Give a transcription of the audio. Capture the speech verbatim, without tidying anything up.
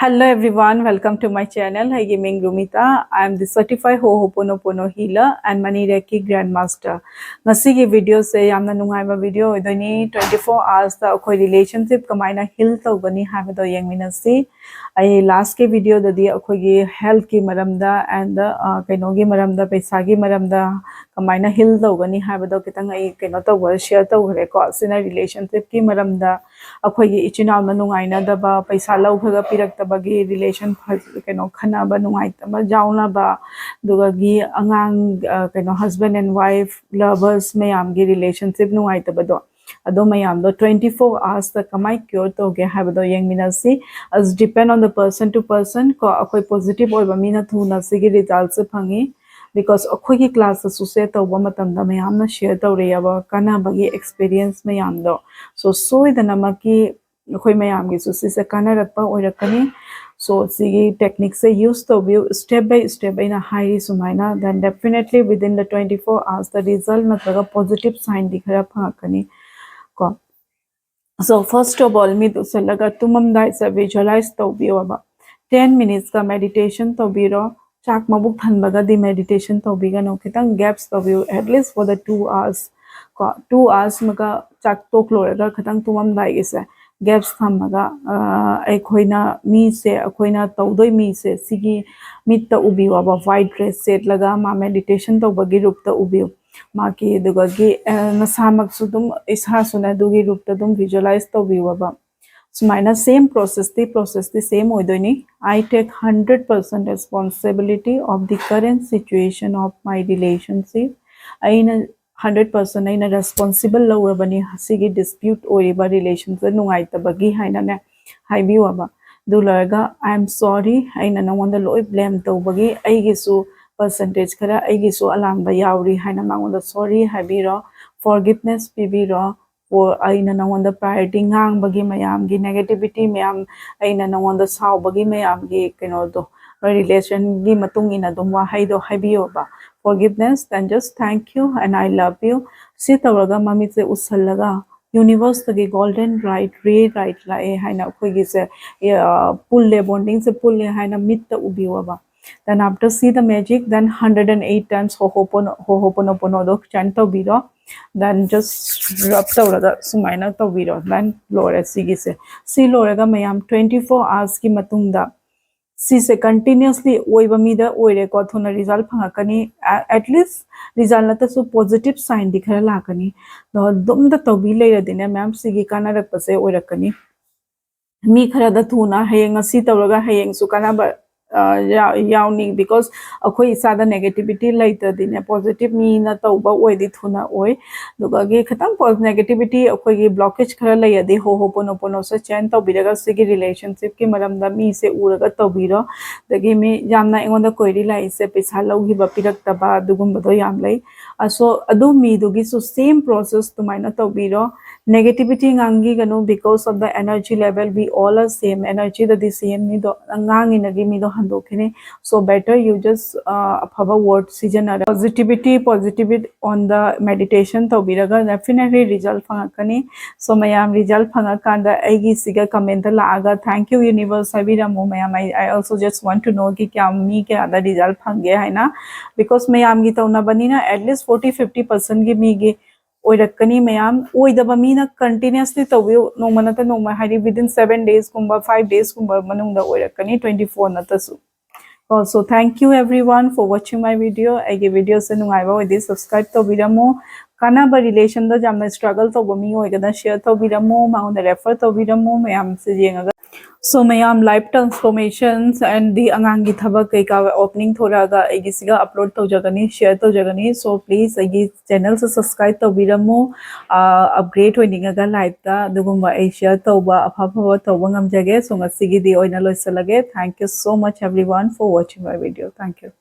Hello everyone, welcome to my channel. ꯑꯩꯒꯤ ꯃꯤꯡ ꯔꯨꯃꯤꯇꯥ꯫ I am the certified Ho'oponopono healer and Money Reiki grandmaster. ꯉꯁꯤꯒꯤ videoꯁꯦ ꯌꯥꯝꯅ ꯅꯨꯡꯉꯥꯏꯕ video ꯑꯣꯏꯗꯣꯏꯅꯤ꯫ Twenty four hoursꯇ ꯑꯩꯈꯣꯏ relationship ꯀꯃꯥꯏꯅ heal ꯇꯧꯒꯅꯤ ꯍꯥꯏꯕꯗꯣ ꯌꯦꯡꯃꯤꯟꯅꯁꯤ꯫ ꯑꯩ lastꯀꯤ videoꯗꯗꯤ ꯑꯩꯈꯣꯏꯒꯤ healthꯀꯤ ꯃꯔꯝꯗ and ꯀꯩꯅꯣꯒꯤ ꯃꯔꯝꯗ, ꯄꯩꯁꯥꯒꯤ ꯃꯔꯝꯗ ꯀꯃꯥꯏꯅ heal ꯇꯧꯒꯅꯤ ꯍꯥꯏꯕꯗꯣ ꯈꯤꯇꯪ ꯑꯩ ꯀꯩꯅꯣ ꯇꯧꯕ share ꯇꯧꯈ꯭ꯔꯦꯀꯣ꯫ ꯁꯤꯅ relationshipꯀꯤ ꯃꯔꯝꯗ, ꯑꯩꯈꯣꯏꯒꯤ ꯏꯆꯤꯟ ꯏꯅꯥꯎꯅ ꯅꯨꯡꯉꯥꯏꯅꯗꯕ, ꯄꯩꯁꯥ ꯂꯧꯈ꯭ꯔꯒ ꯄꯤꯔꯛꯇꯕꯒꯤ relation ꯀꯩꯅꯣ ꯈꯟꯅꯕ ꯅꯨꯡꯉꯥꯏꯇꯕ ꯌꯥꯎꯅꯕ, ꯑꯗꯨꯒꯒꯤ ꯑꯉꯥꯡ ꯀꯩꯅꯣ husband and wife lovers ꯃꯌꯥꯝꯒꯤ relationship ꯅꯨꯡꯉꯥꯏꯇꯕꯗꯣ, ꯑꯗꯣ ꯃꯌꯥꯝꯗꯣ twenty four hoursꯇ ꯀꯃꯥꯏ cure ꯇꯧꯒꯦ ꯍꯥꯏꯕꯗꯣ ꯌꯦꯡꯃꯤꯟꯅꯁꯤ꯫ As depend on the person to person ꯀꯣ, ꯑꯩꯈꯣꯏ positive ꯑꯣꯏꯕ ꯃꯤꯅ ꯊꯨꯅ ꯁꯤꯒꯤ resultꯁꯦ ꯐꯪꯉꯤ꯫ Because ꯑꯩꯈꯣꯏꯒꯤ classꯇꯁꯨ share ꯇꯧꯕ ꯃꯇꯝꯗ ꯃꯌꯥꯝꯅ share ꯇꯧꯔꯛꯑꯦꯕ ꯀꯥꯟꯅꯕꯒꯤ experience ꯃꯌꯥꯝꯗꯣ꯫ So ꯁꯣꯏꯗꯅꯃꯛꯀꯤ ꯑꯩꯈꯣꯏ ꯃꯌꯥꯝꯒꯤꯁꯨ ꯁꯤꯁꯦ ꯀꯥꯟꯅꯔꯛꯄ ꯑꯣꯏꯔꯛꯀꯅꯤ꯫ So ꯁꯤꯒꯤ techniqueꯁꯦ use ꯇꯧꯕꯤꯌꯨ, step by step ꯑꯩꯅ ꯍꯥꯏꯔꯤ ꯁꯨꯃꯥꯏꯅ, then definitely within the twenty four hoursꯇ result ꯅꯠꯇ꯭ꯔꯒ positive signꯗꯤ ꯈꯔ ꯐꯪꯉꯛꯀꯅꯤ ꯀꯣ꯫ So first of all, mid ꯎꯁꯜꯂꯒ ꯇꯨꯝꯃꯝꯗꯥꯏꯁꯦ visualize ꯇꯧꯕꯤꯌꯣꯕ꯫ Ten minutesꯀ meditation ꯇꯧꯕꯤꯔꯣ꯫ ꯆꯥꯛ ꯃꯕꯨꯛ ꯊꯟꯕꯒꯗꯤ meditation ꯇꯧꯕꯤꯒꯅꯨ, ꯈꯤꯇꯪ gaps ꯇꯧꯕꯤꯌꯨ, at least for the two hours ꯀꯣ꯫ Two hours ꯃꯒ ꯆꯥꯛ ꯇꯣꯛ ꯂꯣꯏꯔꯒ ꯈꯤꯇꯪ ꯇꯨꯝꯃꯝꯗꯥꯏꯒꯤꯁꯦ gaps ꯊꯝꯃꯒ, ꯑꯩꯈꯣꯏꯅ ꯃꯤꯁꯦ, ꯑꯩꯈꯣꯏꯅ ꯇꯧꯗꯣꯏ ꯃꯤꯁꯦ ꯁꯤꯒꯤ ꯃꯤꯠꯇ ꯎꯕꯤꯌꯣꯕ, white dress ꯁꯦꯠꯂꯒ ꯃꯥ meditation ꯇꯧꯕꯒꯤ ꯔꯨꯞꯇ ꯎꯕꯤꯌꯨ꯫ ꯃꯥꯒꯤ ꯑꯗꯨꯒꯒꯤ ꯅꯁꯥꯃꯛꯁꯨ ꯑꯗꯨꯝ, ꯏꯁꯥꯁꯨꯅ ꯑꯗꯨꯒꯤ ꯔꯨꯞꯇ ꯑꯗꯨꯝ visualize ꯇꯧꯕꯤꯌꯣꯕ꯫ ꯁꯨꯃꯥꯏꯅ same processꯇꯤ, processꯇꯤ same ꯑꯣꯏꯗꯣꯏꯅꯤ꯫ I take hundred percent responsibility of the current situation of my relationship. ꯑꯩꯅ hundred percent ꯑꯩꯅ responsible ꯂꯧꯔꯕꯅꯤ ꯁꯤꯒꯤ dispute ꯑꯣꯏꯔꯤꯕ relationꯁꯦ ꯅꯨꯡꯉꯥꯏꯇꯕꯒꯤ ꯍꯥꯏꯅꯅꯦ ꯍꯥꯏꯕꯤꯌꯣꯕ꯫ ꯑꯗꯨ ꯂꯣꯏꯔꯒ, "I am sorry, ꯑꯩꯅ ꯅꯉꯣꯟꯗ ꯂꯣꯏ blame ꯇꯧꯕꯒꯤ ꯑꯩꯒꯤꯁꯨ percentage ꯈꯔ, ꯑꯩꯒꯤꯁꯨ ꯑꯂꯥꯟꯕ ꯌꯥꯎꯔꯤ" ꯍꯥꯏꯅ ꯃꯉꯣꯟꯗ sorry ꯍꯥꯏꯕꯤꯔꯣ, forgiveness ꯄꯤꯕꯤꯔꯣ꯫ ꯑꯩꯅ ꯅꯉꯣꯟꯗ priority ꯉꯥꯡꯕꯒꯤ ꯃꯌꯥꯝꯒꯤ negativity ꯃꯌꯥꯝ, ꯑꯩꯅ ꯅꯉꯣꯟꯗ ꯁꯥꯎꯕꯒꯤ ꯃꯌꯥꯝꯒꯤ ꯀꯩꯅꯣꯗꯣ, ꯅꯣꯏ relationꯒꯤ ꯃꯇꯨꯡ ꯏꯟꯅ ꯑꯗꯨꯝ ꯋꯥꯍꯩꯗꯣ ꯍꯥꯏꯕꯤꯌꯣꯕ꯫ "Forgiveness and just thank you and I love you" ꯁꯤ ꯇꯧꯔꯒ ꯃꯃꯤꯠꯁꯦ ꯎꯁꯜꯂꯒ ꯌꯨꯅꯤꯚꯔꯁꯇꯒꯤ ꯒꯣꯜꯗꯟ ꯔꯥꯏꯠ ꯔꯦ ꯔꯥꯏꯠ ꯂꯥꯛꯑꯦ ꯍꯥꯏꯅ ꯑꯩꯈꯣꯏꯒꯤꯁꯦ ꯄꯨꯜꯂꯦ, ꯕꯣꯟꯗꯤꯡꯁꯦ ꯄꯨꯜꯂꯦ ꯍꯥꯏꯅ ꯃꯤꯠꯇ ꯎꯕꯤꯌꯣꯕ꯫ Then after see the magic, then hundred and eight times Ho'opono- Ho'oponoponoꯗꯣ chant ꯇꯧꯕꯤꯔꯣ꯫ Then just rub ꯇꯧꯔꯒ ꯁꯨꯃꯥꯏꯅ ꯇꯧꯕꯤꯔꯣ꯫ Then ꯂꯣꯏꯔꯦ ꯁꯤꯒꯤꯁꯦ꯫ ꯁꯤ ꯂꯣꯏꯔꯒ ꯃꯌꯥꯝ twenty four hoursꯀꯤ ꯃꯇꯨꯡꯗ ꯁꯤꯁꯦ continuously ꯑꯣꯏꯕ ꯃꯤꯗ ꯑꯣꯏꯔꯦꯀꯣ, ꯊꯨꯅ result ꯐꯪꯉꯛꯀꯅꯤ꯫ At least result ꯅꯠꯇꯁꯨ positive signꯗꯤ ꯈꯔ ꯂꯥꯛꯀꯅꯤ꯫ ꯑꯗꯣ ꯑꯗꯨꯝꯇ ꯇꯧꯕꯤ ꯂꯩꯔꯗꯤꯅꯦ ꯃꯌꯥꯝ ꯁꯤꯒꯤ ꯀꯥꯟꯅꯔꯛꯄꯁꯦ ꯑꯣꯏꯔꯛꯀꯅꯤ꯫ ꯃꯤ ꯈꯔꯗ ꯊꯨꯅ ꯍꯌꯦꯡ ꯉꯁꯤ ꯇꯧꯔꯒ ꯍꯌꯦꯡꯁꯨ ꯀꯥꯟꯅꯕ ꯌꯥꯎꯅꯤ, because ꯑꯩꯈꯣꯏ ꯏꯁꯥꯗ negativity ꯂꯩꯇ꯭ꯔꯗꯤꯅꯦ, positive ꯃꯤꯅ ꯇꯧꯕ ꯑꯣꯏꯗꯤ ꯊꯨꯅ ꯑꯣꯏ꯫ ꯑꯗꯨꯒ ꯈꯤꯇꯪ negativity ꯑꯩꯈꯣꯏꯒꯤ blockage ꯈꯔ ꯂꯩꯔꯗꯤ Ho'oponoponoꯁꯦ chant ꯇꯧꯕꯤꯔꯒ ꯁꯤꯒꯤ relationshipꯀꯤ ꯃꯔꯝꯗ ꯃꯤꯁꯦ ꯎꯔꯒ ꯇꯧꯕꯤꯔꯣ꯫ ꯑꯗꯒꯤ ꯃꯤ ꯌꯥꯝꯅ ꯑꯩꯉꯣꯟꯗ query ꯂꯥꯛꯏꯁꯦ ꯄꯩꯁꯥ ꯂꯧꯈꯤꯕ ꯄꯤꯔꯛꯇꯕ ꯑꯗꯨꯒꯨꯝꯕꯗꯣ ꯌꯥꯝ ꯂꯩ꯫ ꯑꯁꯣ ꯑꯗꯨ ꯃꯤꯗꯨꯒꯤꯁꯨ same process ꯑꯗꯨꯃꯥꯏꯅ ꯇꯧꯕꯤꯔꯣ꯫ Negativity ꯉꯥꯡꯈꯤꯒꯅꯨ, because of the energy level we all are same, energyꯗꯗꯤ sameꯅꯤꯗꯣ, ꯉꯥꯡꯉꯤꯅꯒꯤ ꯃꯤꯗꯣ ꯍꯟꯗꯣꯛꯈꯤꯅꯤ꯫ So better you just ꯑꯐꯕ word ꯁꯤꯖꯤꯟꯅꯔ positivity positive on the meditation ꯇꯧꯕꯤꯔꯒ definitely result ꯐꯪꯉꯛꯀꯅꯤ꯫ So ꯃꯌꯥꯝ result ꯐꯪꯉꯀꯥꯟꯗ ꯑꯩꯒꯤ ꯁꯤꯒ commentꯇ ꯂꯥꯛꯑꯒ thank you universe ꯍꯥꯏꯕꯤꯔꯝꯃꯨ ꯃꯌꯥꯝ꯫ I I also just want to knowꯒꯤ ꯀꯌꯥꯝ ꯃꯤ ꯀꯌꯥꯗ result ꯐꯪꯒꯦ ꯍꯥꯏꯅ, because ꯃꯌꯥꯝꯒꯤ ꯇꯧꯅꯕꯅꯤꯅ at least forty fifty percentꯒꯤ ꯃꯤꯒꯤ ꯑꯣꯏꯔꯛꯀꯅꯤ ꯃꯌꯥꯝ꯫ ꯑꯣꯏꯗꯕ ꯃꯤꯅ continuously ꯇꯧꯕꯤꯌꯨ, ꯅꯣꯡꯃ ꯅꯠꯇ ꯅꯣꯡꯃ, ꯍꯥꯏꯗꯤ within seven daysꯀꯨꯝꯕ five daysꯀꯨꯝꯕ ꯃꯅꯨꯡꯗ ꯑꯣꯏꯔꯛꯀꯅꯤ, twenty four ꯅꯠꯇꯁꯨ꯫ So thank you everyone for watching my video. ꯑꯩꯒꯤ videoꯁꯦ ꯅꯨꯡꯉꯥꯏꯕ ꯑꯣꯏꯗꯤ subscribe ꯇꯧꯕꯤꯔꯝꯃꯨ꯫ ꯀꯥꯟꯅꯕ relationꯗ ꯌꯥꯝꯅ struggle ꯇꯧꯕ ꯃꯤ ꯑꯣꯏꯒꯅ share ꯇꯧꯕꯤꯔꯝꯃꯨ, ꯃꯉꯣꯟꯗ refer ꯇꯧꯕꯤꯔꯝꯃꯨ ꯃꯌꯥꯝꯁꯦ ꯌꯦꯡꯉꯒ꯫ So ꯃꯌꯥꯝ life transformations and the ꯑꯉꯥꯡꯒꯤ ꯊꯕꯛ ꯀꯩꯀꯥ opening ꯊꯣꯔꯛꯑꯒ ꯑꯩꯒꯤꯁꯤꯒ upload ꯇꯧꯖꯒꯅꯤ, share ꯇꯧꯖꯒꯅꯤ꯫ So please ꯑꯩꯒꯤ channelꯁꯦ subscribe ꯇꯧꯕꯤꯔꯝꯃꯨ꯫ Upgrade ꯑꯣꯏꯅꯤꯡꯉꯒ lifeꯇ ꯑꯗꯨꯒꯨꯝꯕ ꯑꯩ share ꯇꯧꯕ, ꯑꯐ ꯑꯐꯕ ꯇꯧꯕ ꯉꯝꯖꯒꯦ꯫ So ꯉꯁꯤꯒꯤꯗꯤ ꯑꯣꯏꯅ ꯂꯣꯏꯁꯤꯜꯂꯒꯦ꯫ Thank you so much everyone for watching my video. Thank you.